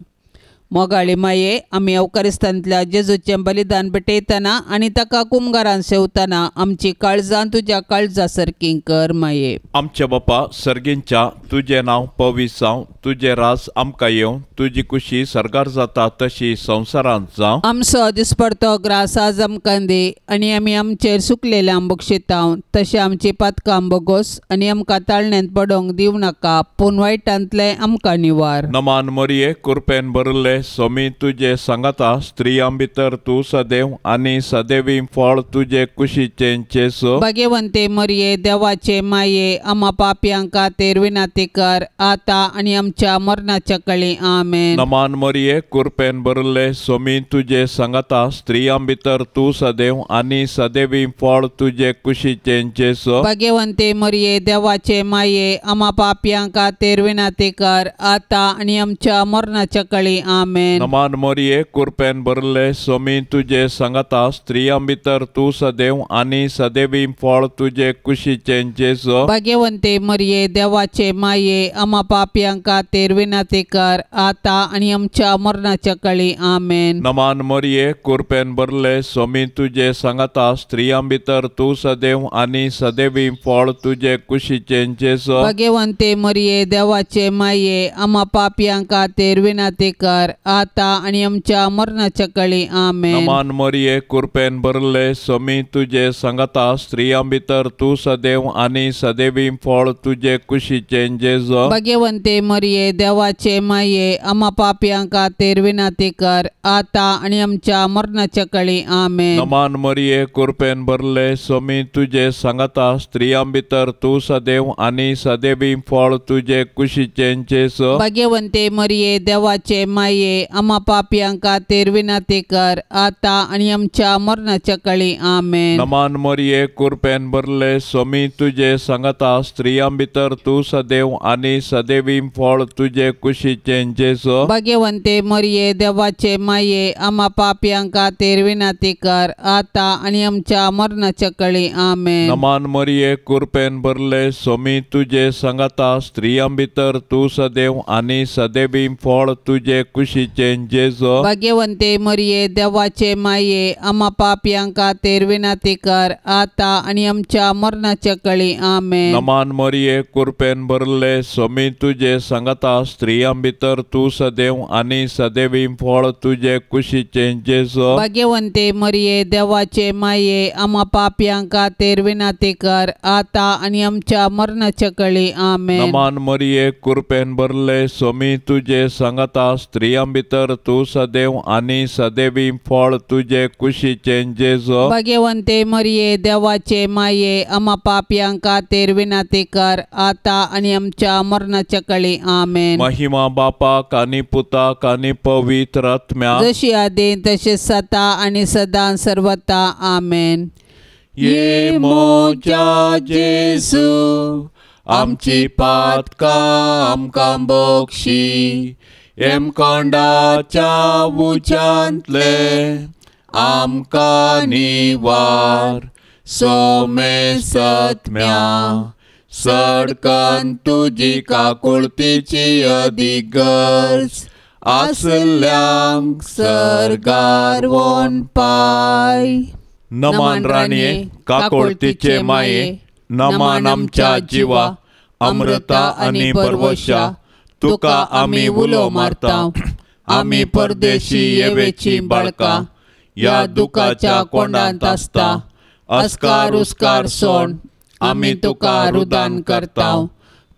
मोगाळी माये, आमी येवकारिस्तांतल्या जेजूचें बलिदान भेटयतना आनी ताका कुमगारान सेवतना आमची काळजां तुज्या काळजा सारकीं कर माये। आमच्या बापा सर्गींच्या, तुजें नांव पवित्र जावं, तुजें राज आमकां येवं, तुजी कुशी सर्गार जाता तशी संवसारांत जावं। आमचो दिसपडतो ग्रास आज आमकां दी आनी आमी आमचेर सुकलेल्या बक्षितांव तशें आमची पातकां बोगोस आनी आमकां ताळण्यांत पडोवंक दिवं नाका, पूण वायटांतलें आमकां निवार। नमान मरिये कृपेन भरिल्ले स्वामी तुजे सांगाता, स्त्रियां भितर तूं सदैव आनी सदैवी फळ तुजे कुशीचें जेजू। भाग्यवंते मरिये देवाचे माये, आमा पापयां खातीर विनंती कर आतां आनी आमच्या मरणाच्या कळी आमेन। नमान मरिये कृपेन भरिल्ले स्वामी तुजे सांगाता, स्त्रियां भितर तूं सदैव आनी सदैवी फळ तुजे कुशीचें जेजू। भाग्यवंते मरिये देवाचे माये, आमा पापयां खातीर विनंती कर आतां आनी आमच्या मरणाच्या कळी आमेन। नमान मरिये कृपेन भरिल्ले स्वामी तुजे सांगाता, स्त्रियां भितर तूं सदैव आनी सदैवी फळ तुजे कुशीचें जेजू। भाग्यवंते मरिये देवाचे माये, माये आमा पापयां खातीर विनंती कर आतां आनी आमच्या मरणाच्या कळी आमेन। नमान मरिये कुरपेन भरले स्वामी तुजे सांगाता स्त्रियां भितर तूं सदैव आनी सदैवी फळ तुजे कुशीचें जेजू। भगवंते मरिये देवाचे माये आमा पापयां खातीर विनंती कर आतां आनी आमच्या मरणाच्या कळी आमेन। नमान मरिये कुरपेन भरले स्वामी तुजे सांगाता स्त्रियां भितर तूं सदैव आनी सदैवी फळ तुजे कुशीचें जेजू। भगवंते मरिये देवाचे माये आमा पापयां खातीर विनंती कर आतां आनी आमच्या मरणाच्या कळी आमेन। नमान मरिये कुरपेन भरले स्वामी तुजे सांगाता स्त्रियां भितर तूं सदैव आनी सदैवी फळ तुजे कुशीचें जेजू। भगवंते मरिये देवाचे माये आमा पापयां खातीर विनंती कर आतां आनी आमच्या मरणाच्या कळी आमेन। नमान मरिये कुरपेन भरले स्वामी तुजे सांगाता स्त्रियां भितर तूं सदैव आनी सदैवी फळ तुजे कुशीचें जेजू। भगवंते मरिये देवाचे माये आमा पापयां खातीर विनंती कर आतां आनी आमच्या मरणाच्या कळी आमेन। नमान मरिये कुरपेन भरले स्वामी तुजे सांगाता स्त्रियां भितर तूं सदैव आनी सदैवी फळ तुजे कुशीचें जेजू। भगवंते मरिये देवाचे माये आमा पापयां खातीर विनंती कर आतां आनी आमच्या मरणाच्या कळी आमेन। नमान मरिये कुरपेन भरले स्वामी तुजे सांगाता स्त्रियां भितर तूं सदैव आनी सदैवी फळ तुजे कुशीचें जेजू। भगवंते मरिये देवाचे माये आमा पापयां खातीर विनंती कर आतां आनी आमच्या मरणाच्या कळी आमेन। नमान मरिये कुरपेन भरले स्वामी तुजे सांगाता स्त्रियां भितर तूं सदैव आनी सदैवी फळ तुजे कुशीचें जेजू। भगवंते मरिये देवाचे माये आमा पापयां खातीर विनंती कर आतां आनी आमच्या मरणाच्या कळी आमेन। महिमा बापाक आनी पुताक आनी पवित्र आत्म्याक, जशी आदी तशी सता आनी सदां सर्वता आमेन। ये मोजा जेजू आमची पातकां आमकां बक्षी, हेमकोंडाच्या उज्यांतले आमकां निवार, सोमेसत्म्या सडकन तुजी काकुळतीची अदीक गरज आसल्यांक सर्गार वोन पाय। नमान राणये काकुळतीचे माये, नमान आमच्या जिवा अमृता आनी परवशा, तुका आमी उलो मारता, आमी परदेशी येवेची बाळकां ह्या दुखाच्या कोंडांत आसता, अस्कार उस्कार सोड आमी तुका रुदान करता,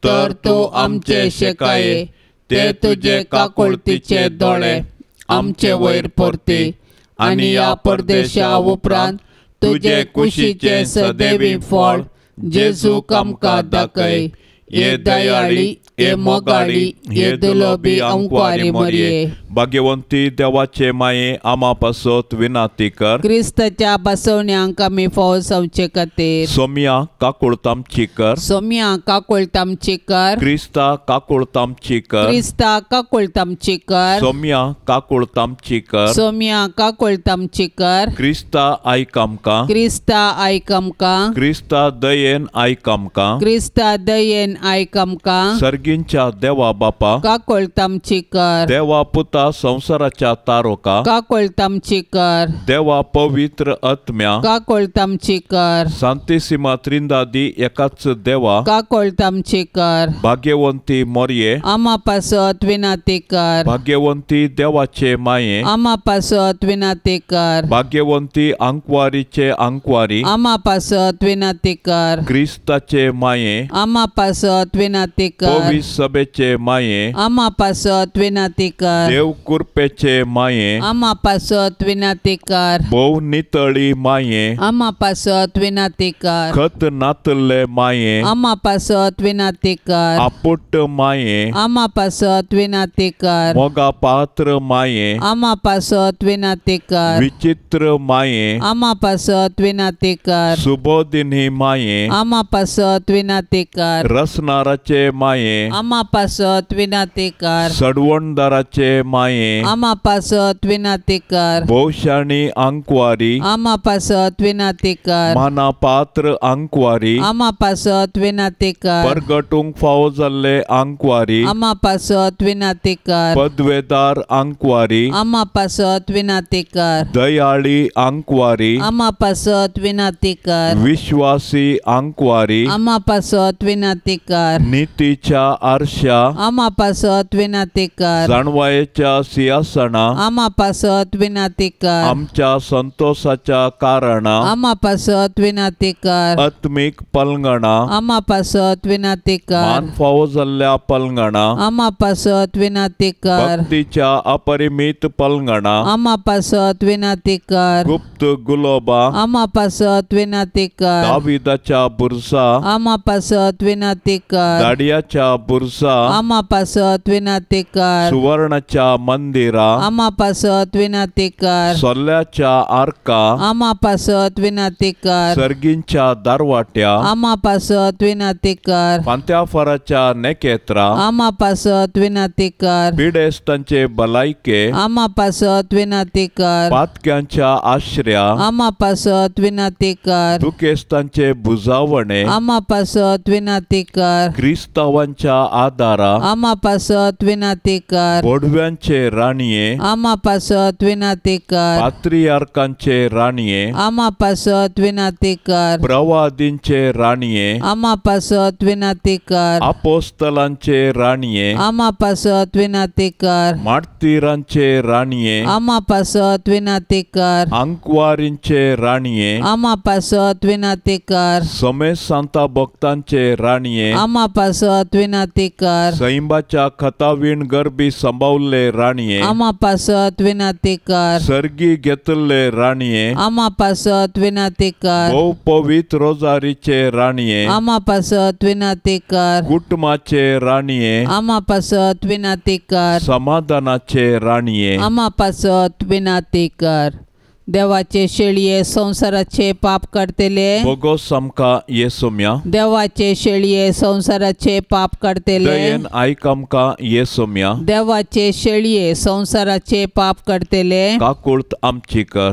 तर तूं आमचे शेकाये ते तुजे काकुळतीचे दोळे आमचे वयर परती आनी ह्या परदेशा उपरांत तुजे कुशीचे सदैवी फळ जेजूक आमकां दाखय। ये दयाळी, ये मोगाळी, ये दुलोबी अंकवारी मरिये, भाग्यवंती देवाचे माये आमा पासत विनाती कर, क्रिस्ताच्या बसवण्यांक आमी फाव जावचे खातीर। सोम्या काकुळतामची कर, सोम्या काकुळतामची कर, क्रिस्ता काकुळतामची कर, क्रिस्ता काकुळतामची कर, सोम्या काकुळतामची कर, सोम्या काकुळतामची कर, क्रिस्ता आयक आमकां, क्रिस्ता आयक आमकां, क्रिस्ता दयेन आयक आमकां, क्रिस्ता दयेन आयक आमकां, सर्गींच्या देवा बापा काकुळतामची कर, देवा पुता संसाराच्या तारोका काकुळतामची कर, देवा पवित्र आत्म्या काकुळतामची कर, सांतिसिमा त्रिंदादी एकाच देवा काकुळतामची कर, भाग्यवंती मोरये आमा पासत विनंती कर, भाग्यवंती देवाचे माये आमा पासत विनंती कर, भाग्यवंती आंकवारीचे आंकवारी आमा पासत विनंती कर, क्रिस्ताचे माये आमा पासत विनंती कर, पवित्र सभेचे माये आमा पासत विनंती कर, देव कुरपेचे माये आमा पासत विनंती कर, भोव नितळी माये आमा पासत विनंती कर, खत नातले माये आमा पासत विनंती कर, आपुट माये आमा पासत विनंती कर, मोगा पात्र माये आमा पासत विनंती कर, विचित्र माये आमा पासत विनंती कर, सुबोधिनी माये आमा पासत विनंती कर, रसनाराचे माये माये, आमा पासत विनाती कर। सडवणदाराचे माये, आमा पासत विनाती कर। भोवशाणी आंकवारी, आमा पासत विनाती कर। मानापात्र आंकवारी, आमा पासत विनाती कर। परगटूंक फावो जाल्ले आंकवारी, आमा पासत विनाती कर। पदवेदार आंकवारी, आमा पासत विनाती कर। दयाळी आंकवारी, आमा पासत विनाती कर। विश्वासी आंकवारी, आमा पासत विनाती कर। नीतीच्या आरशा, आमा पासत विनाती कर। जाणवायेच्या सिंहासना, आमा पासत विनाती कर। आमच्या संतोषाच्या कारणा, आमा पासत विनाती कर। आत्मीक पलंगणा, आमा पासत विनाती कर। मान फावो जाल्ल्या पलंगणा, आमा पासत विनाती कर। भक्तीच्या अपरिमित पलंगणा, आमा पासत विनाती कर। गुप्त गुलोबा, आमा पासत विनाती कर। दाविदाच्या बुरसा, आमा पासत विनाती कर। दाडियाच्या बुरसा, आमा पासत विनाती कर। सुवर्णाच्या मंदिरा, आमा पासत विनाती कर। सोल्याच्या आर्का, आमा पासत विनाती कर। सर्गींच्या दारवाट्या, आमा पासत विनाती कर। फांत्याफाराच्या नेकेत्रा, आमा पासत विनाती कर। पिडेस्तांचे भलायके, आमा पासत विनाती कर। पातक्यांच्या आश्र्या, आमा पासत विनाती कर। दुखेस्तांचे बुजावणे, आमा पासत विनाती कर। क्रिस्तावांच्या आदारा, आमा पासत विनाती कर। बोडव्यांचे राणये, आमा पासत विनाती कर। पात्रियार्कांचे राणये, आमा पासत विनाती कर। प्रवादींचे राणये, आमा पासत विनाती कर। अपोस्तलांचे राणये, आमा पासत विनाती कर। मार्तीरांचे राणये, आमा पासत विनाती कर। आंकवारींचे राणये, आमा पासत विनाती कर। समेत सांता भक्तांचे राणये, आमा पासत विनाती कर। सैंबाच्या खतावीण गरबी सांबावल्ले राणये, आमा पासत विनाती कर। सर्गी घेतल्ले राणये, आमा पासत विनाती कर। भोव पवित्र रोजारीचे राणये, आमा पासत विनाती कर। कुटुंबाचे राणये, आमा पासत विनाती कर। समाधानाचे राणये, आमा पासत विनाती कर। देवाचे शेळये संसाराचे पाप काडतले, बोगोस आमकां येसोम्या। देवाचे शेळये संसाराचे पाप काडतले, दयेन आयक आमकां येसोम्या। देवाचे शेळये संसाराचे पाप काडतले, काकुळत आमची कर।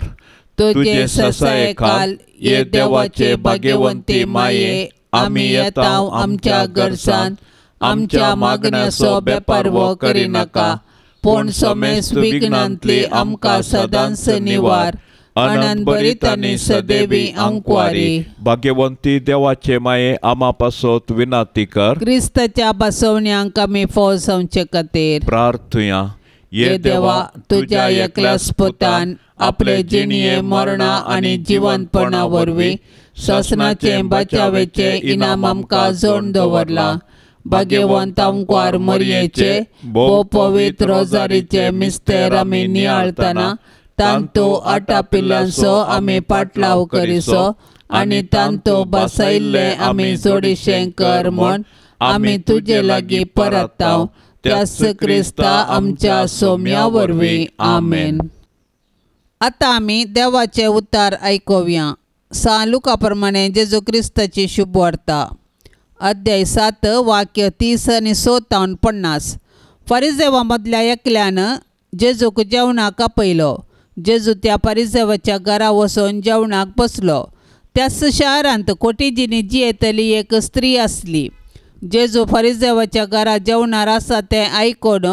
तुजे ससायेखाल ये देवाचे भाग्यवंती माये, आमी येता आमच्या गरजान, आमच्या मागण्याचो बेपारवो करिनाका, पूण समेस्त विघ्नांतली आमकां सदांच निवार। अनंत बरीत आनी सदैवी आंकवारी। भाग्यवंती देवाचे माये, आमा पासत विनाती कर। क्रिस्ताच्या बसवण्यांक आमी फौज जावचे खातीर प्रार्थुया। ये देवा, तुज्या एकल्याच पुतान आपले जिणये मरणा आनी जिवंतपणा वरवीं सासणाचे बचावेचे इनाम आमकां जोडून दवरलां। भाग्यवंत आंकवार मरयेचे भोव पवित्र रोजारीचे मिस्तेर आमी नियाळतना तांतू आटापिल्ल्यांचो आमी पाटलाव करिसो आनी तांतू बसयल्ले आमी जोडीशें कर म्हूण आमी तुजे लागीं परताव, त्याच क्रिस्ता आमच्या सोम्या वरवीं, आमेन। आतां आमी देवाचें उतार आयकुया। सान लुका प्रमाणे जेजू क्रिस्ताची शुभवार्ता, अध्याय 7 वाक्य 30 आनी 56। फारिजेवा मदल्या एकल्यान जेजूक जेवणाक आपयलो। जेजू त्या फारिजेवाच्या घरा वचून जेवणाक बसलो। त्याच शारांत कोटीजींनी जियेतली एक स्त्री आसली। जेजू फारिजेवाच्या घरा जेवणार आसा तें आयकून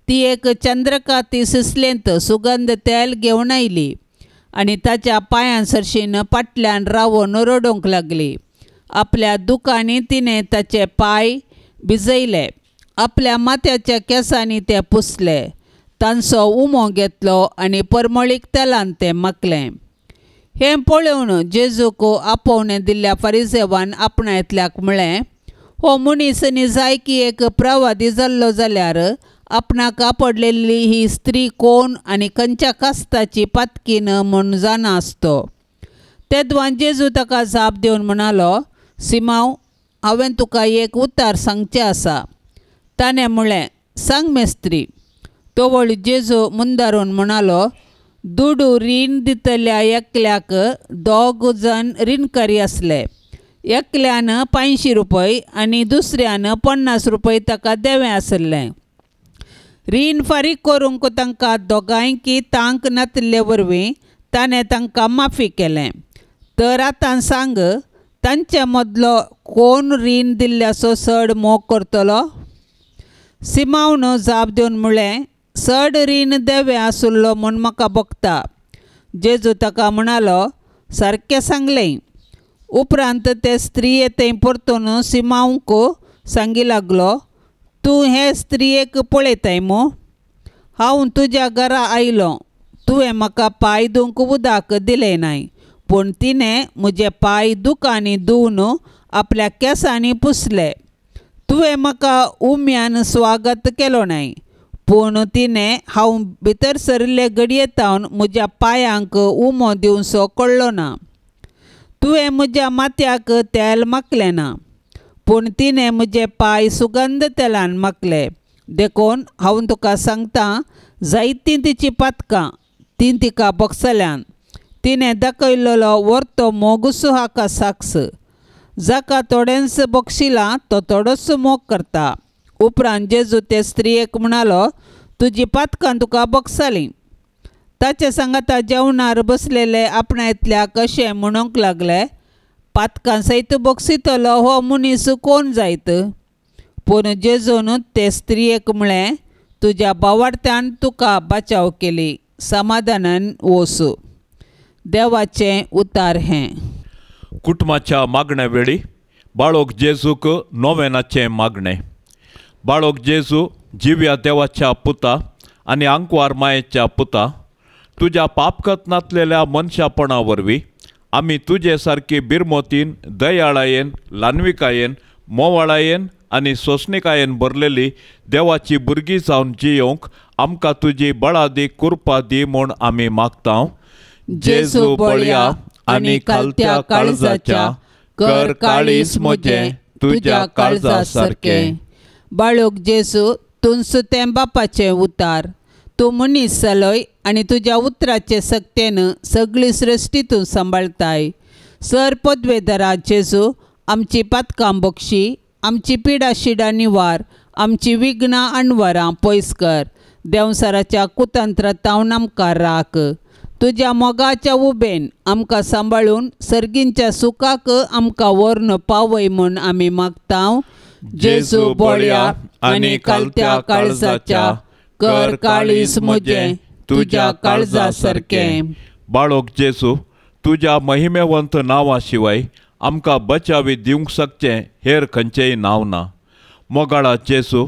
ती एक चंद्रकाती सिसलेंत सुगंध तेल घेवन आयली आनी ताच्या पांयां सरशीन फाटल्यान रावून रडूंक लागली। आपल्या दुकांनी तिणें ताचे पांय भिजयले, आपल्या माथ्याच्या केंसांनी ते पुसले, तांचो उमो घेतलो आनी परमळीक तेलान तें माखलें। हें पळोवन जेजूक आपोवणें दिल्ल्या फारिजेवान आपणायतल्याक म्हळें, हो मनीस निजायकी एक प्रवादी जाल्लो जाल्यार आपणाक आपडलेली ही स्त्री कोण आनी खंयच्या कास्ताची पातकीन म्हूण जाणा आसतो। तेदवान जेजू ताका जाप दिवन म्हणालो, सिमांव, हांवें तुका एक उतार सांगचें आसा। ताणें म्हळें, सांग मेस्त्री। तवळ जेजू मुंदारून म्हणालो, दुडू रीण दितल्या एकल्याक दोग जाण रिणकारी आसले। एकल्यान 500 रुपये आनी दुसऱ्यान 50 रुपये ताका देवें आसलें. रीण फारीक करूंक तांकां दोगांयकी तांक नातिल्ले वरवीं ताणें तांकां माफी केलें. तर आतां सांग, तांचे मदलो कोण रीण दिल्ल्याचो चड मोग करतलो? सिमांवन जाप दिवन म्हळें, चड रीण देवें आसुल्लो म्हूण म्हाका भोगता. जेजू ताका म्हणालो, सारकें सांगलें. उपरांत ते स्त्रिये थंय परतून सिमांवक सांगी लागलो, तूं हे स्त्रियेक पळयताय मू? हांव तुज्या घरा आयलो, तुवें म्हाका पांय धुवंक उदक दिलें नाय, पूण तिणें म्हजे पांय दुकांनी धुवन आपल्या केंसांनी पुसले. तुवें म्हाका उम्यान स्वागत केलो नाय, पूण तिणें हांव भितर सरिल्ले घडये तावन म्हज्या पांयांक उमो दिवचो कळ्ळो ना. तुवें म्हज्या माथ्याक तेल माखलें ना, पूण तिणें म्हजे पांय सुगंध तेलान माखले. देखून हांव तुका सांगता, जायतीं तिचीं पातकां तीं तिका भोगसल्यान. तिणें दाखयल्लो वर्तो मोगूस हाका साक्ष. जाका थोडेंच बक्षिलां तो थोडोच मोग करता. उपरांत जेजू ते स्त्रियेक म्हणालो, तुजी पातकां तुका भोगसलीं. ताचे सांगाता जेवणार बसलेले आपणांतल्याक अशें म्हणूंक लागले, पातकां सयत बक्षितलो हो मनीस कोण जायत? पूण जेजून ते स्त्रियेक म्हळें, तुज्या भावार्थ्यान तुका बचाव केली, समाधानान वच. देवाचें उतार हें. कुटुंबाच्या मागण्या वेळी बाळोक जेजूक नोवेनाचें मागणें. बाळोक जेजू जिव्या देवाच्या पुता आनी आंकवार मायेच्या पुता, तुज्या पापकत नातलेल्या मनशापणा वरवीं आमी तुजे सारकी बिरमोतीन, दयाळायेन, ल्हानविकायेन, मोवाळायेन आनी सोंसणिकायेन भरलेली देवाची भुरगीं जावन जियोवंक आमकां तुजी बळादी कृपा दी म्हूण आमी मागता. जेजू बळया आनी खालत्या काळजाच्या, कर काळीज म्हजें तुज्या काळजा सारकें. बाळूक जेजू, तूंच तें बापाचें उतार. तूं मनीस जालोय आनी तुज्या उतराचे सक्तेन सगळी सृश्टी तूं सांबाळताय. सर पदवेदारा जेजू, आमची पातकां बक्षी, आमची पिडा शिडा निवार, आमची विघ्नां अणवरां पयस कर. देंवसाराच्या कुतंत्रातावन आमकां राख. तुज्या मोगाच्या उबेन आमकां सांबाळून सर्गींच्या सुखाक आमकां व्हरून पावय म्हूण आमी मागता. जेजू बळया आनी खालत्या काळजाच्या, कर काळीज म्हजें तुज्या काळजा सारकें. बाळोक जेजू, तुज्या महिमेवंत नांवा शिवाय आमकां बचावी दिवंक शकचें हेर खंयचेंय नांव ना. मोगाळा जेजू,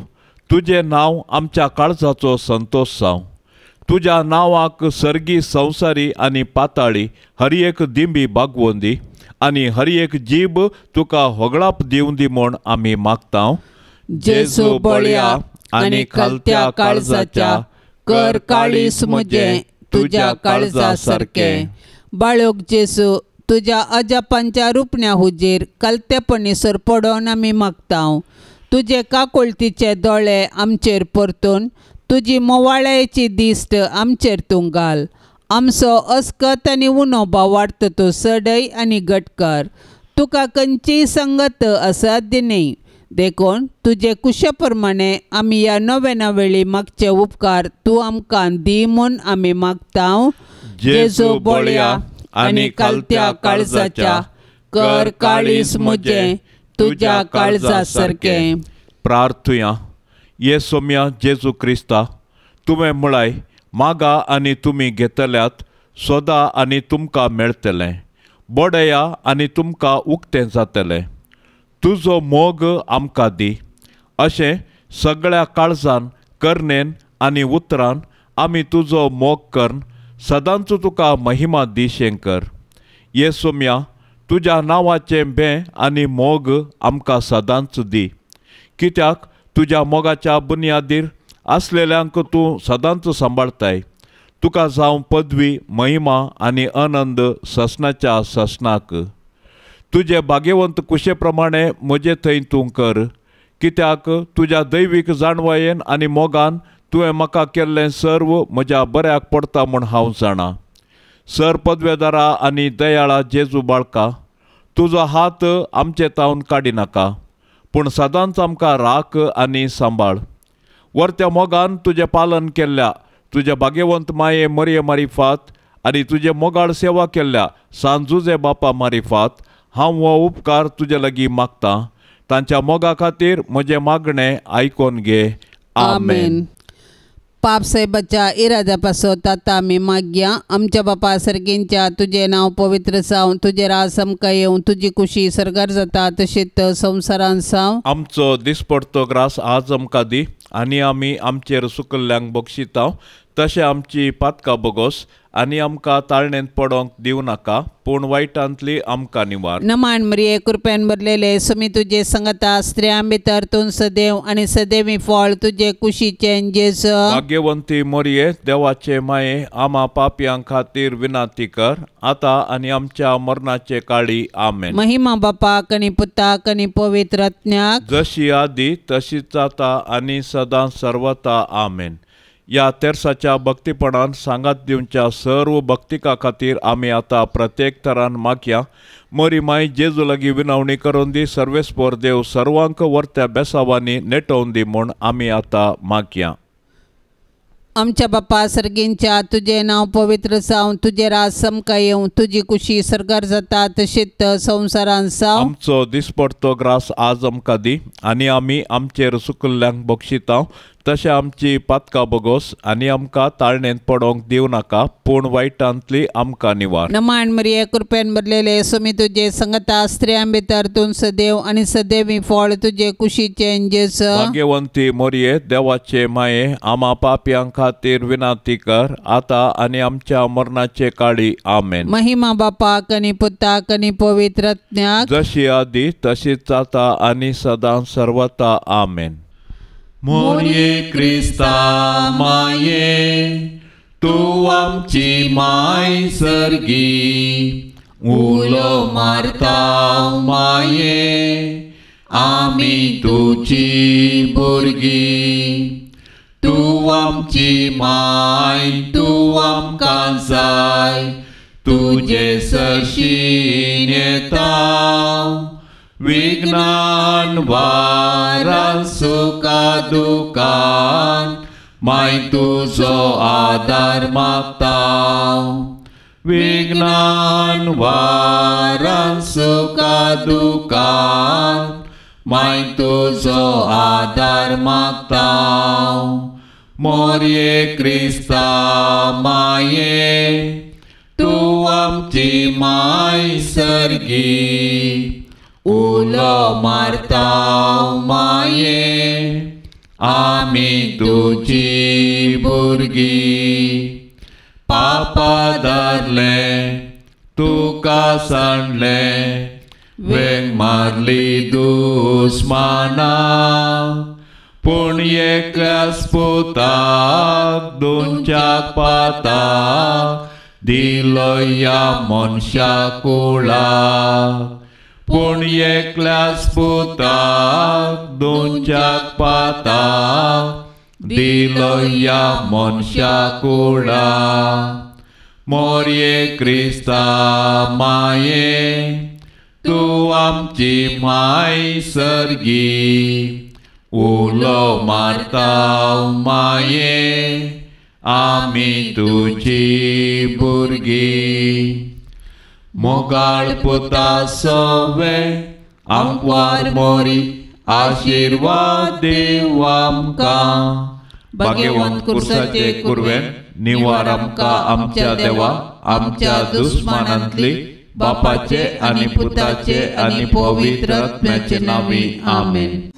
तुजें नांव आमच्या काळजाचो संतोश जावं. तुज्या नांवाक सर्गी, संवसारी आनी पाताळी हर एक दिंबी बागवोन दी आनी हर एक जीब तुका होगळाप दिवं दी म्हूण आमी मागता. जेजू बळया आनी खालत्या काळजाच्या, कर काळीज म्हजें तुज्या काळजा सारकें. बाळोक जेजू, तुज्या अजापांच्या रुपण्या हुजीर कालतेपणी सरपडोन आमी मागता. तुजे काकुळतीचे दोळे आमचेर परतून तुजी मोवाळ्याची दिश्ट आमचेर तूं घाल. आमचो अस्कत आनी उणो भावार्थ तूं सडय आनी घट कर. तुका खंयचीय संगत असाध्य न्ही, देखून तुजे कुशे प्रमाणे आमी ह्या नोवेना वेळी मागचे उपकार तूं आमकां दी म्हूण आमी मागता. जेजू बळया आनी खालत्या काळजाच्या, कर काळीज म्हजें तुज्या काळजा सारकें. प्रार्थुया. ये सोम्या जेजू क्रिस्ता, तुवें म्हळाय, मागा आनी तुमी घेतल्यात, सोदा आनी तुमकां मेळटलें, बडया आनी तुमकां उक्तें जातलें. तुजो मोग आमकां दी, अशें सगळ्या काळजान, करणेन आनी उतरान आमी तुजो मोग करून सदांच तुका महिमा दिशें कर. ये सोम्या, तुज्या नांवाचें भें आनी मोग आमकां सदांच दी, कित्याक तुज्या मोगाच्या बुन्यादीर आसलेल्यांक तूं सदांच सांबाळताय. तुका जावं पदवी, महिमा आनी आनंद ससनाच्या ससनाक. तुजे भाग्यवंत कुशे प्रमाणे म्हजे थंय तूं कर, कित्याक तुज्या दैवीक जाणवायेन आनी मोगान तुवें म्हाका केल्लें सर्व म्हज्या बऱ्याक पडटा म्हूण हांव जाणा. सर पदवेदारा आनी दयाळा जेजू बाळका, तुजो हात आमचे तावन काडिनाका, पूण सदांच आमकां राख आनी सांबाळ. वर्त्या मोगान तुजें पालन केल्ल्या तुज्या भाग्यवंत माये मरये मारिफात आनी तुजे मोगाळ सेवा केल्ल्या सान जुजे बापा मारिफात हांव हो उपकार तुजे लागीं मागतां. तांच्या मोगा खातीर म्हजें मागणें आयकोन घे. आमेन. पाप साहेबाच्या इराद्या पासत आतां आमी मागया. आमच्या बापा सर्गींच्या तुजें नांव पवित्र जावं, तुजें राज आमकां येवं, तुजी कुशी सर्गार जाता तशीच संवसारान जावं. आमचो दिसपडतो ग्रास आज आमकां दी आनी आमी आमचेर सुकल्ल्यांक बक्षिता तशें आमची पातकां बोगोस आनी आमकां ताळणेंत पडोंक दिवं नाका, पूण वायटांतली आमकां निवार. नमान मरिये, कृपेन भरलेले, सुमी तुजे संगता, स्त्रियां भितर तूं सदैव आनी सदैवी फळ तुजे कुशीचें जेजू. भाग्यवंती मरिये, देवाचे माये, आमा पापयां खातीर विनंती कर आतां आनी आमच्या मरणाचे काळी. आमेन. महिमा बापाक आनी पुताक आनी पवित्र आत्म्याक, जशी आदी तशीच आतां आनी सदां सर्वता. आमेन. ह्या तेर्साच्या भक्तीपणान सांगात दिवच्या सर्व भक्तिका खातीर आमी आतां प्रत्येक तरान मागया. मोरी माय जेजू लागीं विनवणी करून दी, सर्वेस्पोर देव सर्वांक वर्त्या बेसावांनी नेटोवन दी म्हूण आमी आतां मागया. आमच्या बापा सर्गींच्या तुजें नांव पवित्र जावं, तुजें राज आमकां येवं, तुजी कुशी सर्गार जाता तशीच संवसारान जावं. आमचो दिसपडतो ग्रास आज आमकां दी आनी आमी आमचेर सुकल्ल्यांक बक्षिता तशें आमची पातकां बोगोस आनी आमकां ताळणेंत पडोंक दिवं नाका, पूण वायटांतली आमकां निवार. नमान मरिये, कृपेन भरलेले, सुमी तुजे संगता, स्त्रियां भितर तूं सदैव आनी सदैवी फळ तुजे कुशीचें जेजू. भाग्यवंती मरिये, देवाचे माये, आमा पापयां खातीर विनंती कर आतां आनी आमच्या मरणाचे काळी. आमेन. महिमा बापाक आनी पुताक आनी पवित्र आत्म्याक, जशी आदी तशीच आतां आनी सदां सर्वता. आमेन. मोरये क्रिस्ता माये, तूं आमची माय सर्गी, उलो मारता माये, आमी तुजी भुरगीं. तूं आमची माय, तूं आमकां जाय, तुजे सरशीं येता, विज्ञान वारान सुखा दुखान माय तुजो आदार मागता. विज्ञान वारान सुखा दुखान माय तुजो आदार मागता. मोरये क्रिस्ता माये, तूं आमची माय सर्गी, उलो मारता माये, आमी तुजी भुरगीं. पापा धरले तुका सांडले, वेंग मारली दुस्माना, पूण एकल्याच पुताक दोनच्याक पाताक दिलो ह्या मनशा कुळाक. पूण एकल्याच पुताक दोनच्याक पाताक दिलो ह्या मनशा कुळाक. मोरये क्रिस्ता माये, तूं आमची माय सर्गी, उलो मारता माये, आमी तुजी भुरगीं. मोगाळ पुता सवे आमकां मोरी, आशिर्वाद देव आमकां. भाग्यवंत कुर्साचे कुरवेन निवार आमकां आमच्या देवा, आमच्या दुस्मानांतली, बापाचे आनी पुताचे आनी पवित्र आत्म्याचे नांवी. आमेन.